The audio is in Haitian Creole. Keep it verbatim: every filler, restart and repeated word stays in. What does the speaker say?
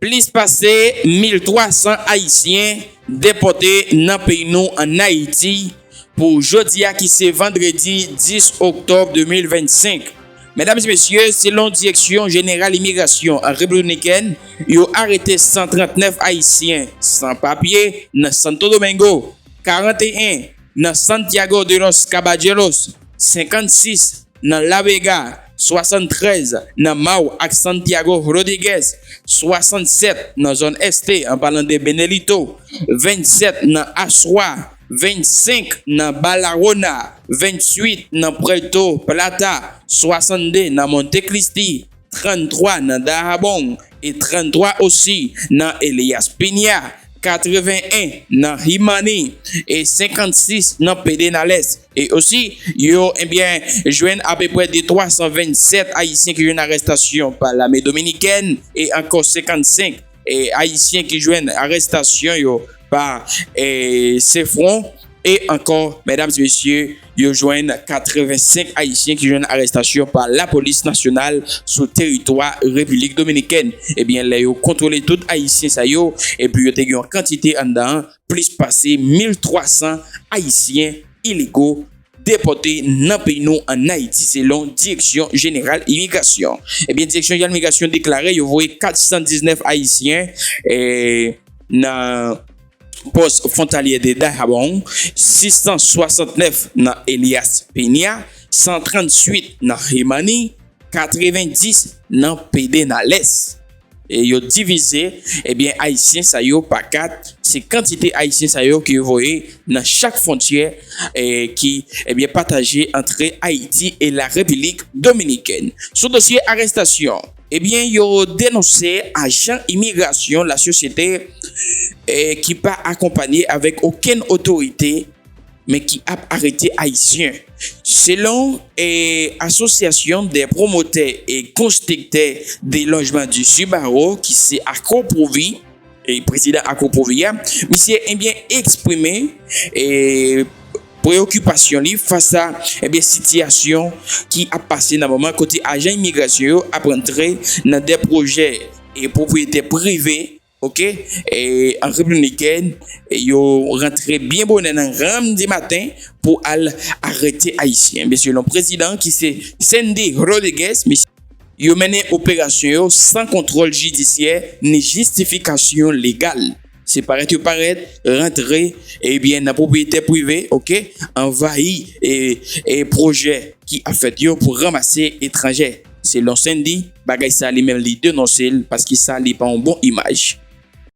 Plis pase mil twa san Ayisyen depòte nan peyi nou ann Ayiti pou jodi a ki se vandredi dis oktòb de mil vennsenk. Medam e mesye, selon Direksyon Jeneral Imigrasyon an Repiblik Dominikèn, yo arete san trannèf Ayisyen san papye nan Santo Domingo, karanteyen nan Santiago de los Caballeros, senkannsis nan La Vega, swasanntrèz nan Mau ak Santiago Rodriguez, swasannsèt nan zòn Este, an palan de Benelito, vennsèt nan Asua, vennsenk nan Barahona, venntuit nan Puerto Plata, swasannde nan Montecristi, tranntwa nan Dajabón e tranntwa osi nan Elías Piña, katreven en nan Himani e senkannsis nan Pedernales. E osi, yo, ebyen, jwenn apeprè de twa san vennsèt Ayisyen ki jwenn arèstasyon pa lame dominikèn e ankò senkannsenk e Ayisyen ki jwenn arèstasyon yo pa e Sefwon. E ankò, medam e mesye, yo jwenn katrevensenk Ayisyen ki jwenn arèstasyon pa Lapolis Nasyonal sou teritwa Repiblik Dominikèn. Ebyen, lè yo kontwole tout Ayisyen sa yo, epi yo te gen yon kantite anndan an, plis pase mil twa san Ayisyen ilego depòte nan peyi nou ann Ayiti, selon Direksyon Jeneral Imigrasyon. Ebyen, Direksyon Jeneral Imigrasyon deklare yo voye kat san diznèf Ayisyen e nan pòs fwontalyè de Dajabón, sis san swasantnèf nan Elías Piña, san tranntuit nan Himani, katrevendis nan Pedernales. E yo divize, ebyen, Ayisyen sa yo pa kat, se kantite Ayisyen sa yo ki yo voye nan chak fwontyè e ki, ebyen, pataje antre Ayiti e la Repiblik Dominikèn. Sou dosye arèstasyon, ebyen, yo denonse ajan imigrasyon lasosyete e ki pa akonpanye avèk okenn otorite, men ki ap arete Ayisyen. Selon e Asosyasyon dè Pwomotè e Konstriktè de Lojman di Sibaro, ki se Akoprovi, e prezidan Akoprovi a, misye, ebyen, eksprime e preyokipasyon li fas a, ebyen, sitiyasyon ki ap pase nan moman kote ajan imigrasyon yo ap rantre nan de pwojè e pwopriyetè prive, oke, e an Repiblik Dominikèn, e yo rantre byen bonè nan ranm di maten pou al arete Ayisyen. Men selon prezidan ki se Sandy Rodriguez, misye, yo mennen operasyon yo san kontwòl jidisyè ni jistifikasyon legal. Se parèt yo parèt, rantre, ebyen, nan pwopriyete prive, oke, anvayi e, e pwojè ki ap fèt yo pou ranmase etranjè. Selon Sandy, bagay sa li menm li denonse l paske sa li pa yon bon imaj.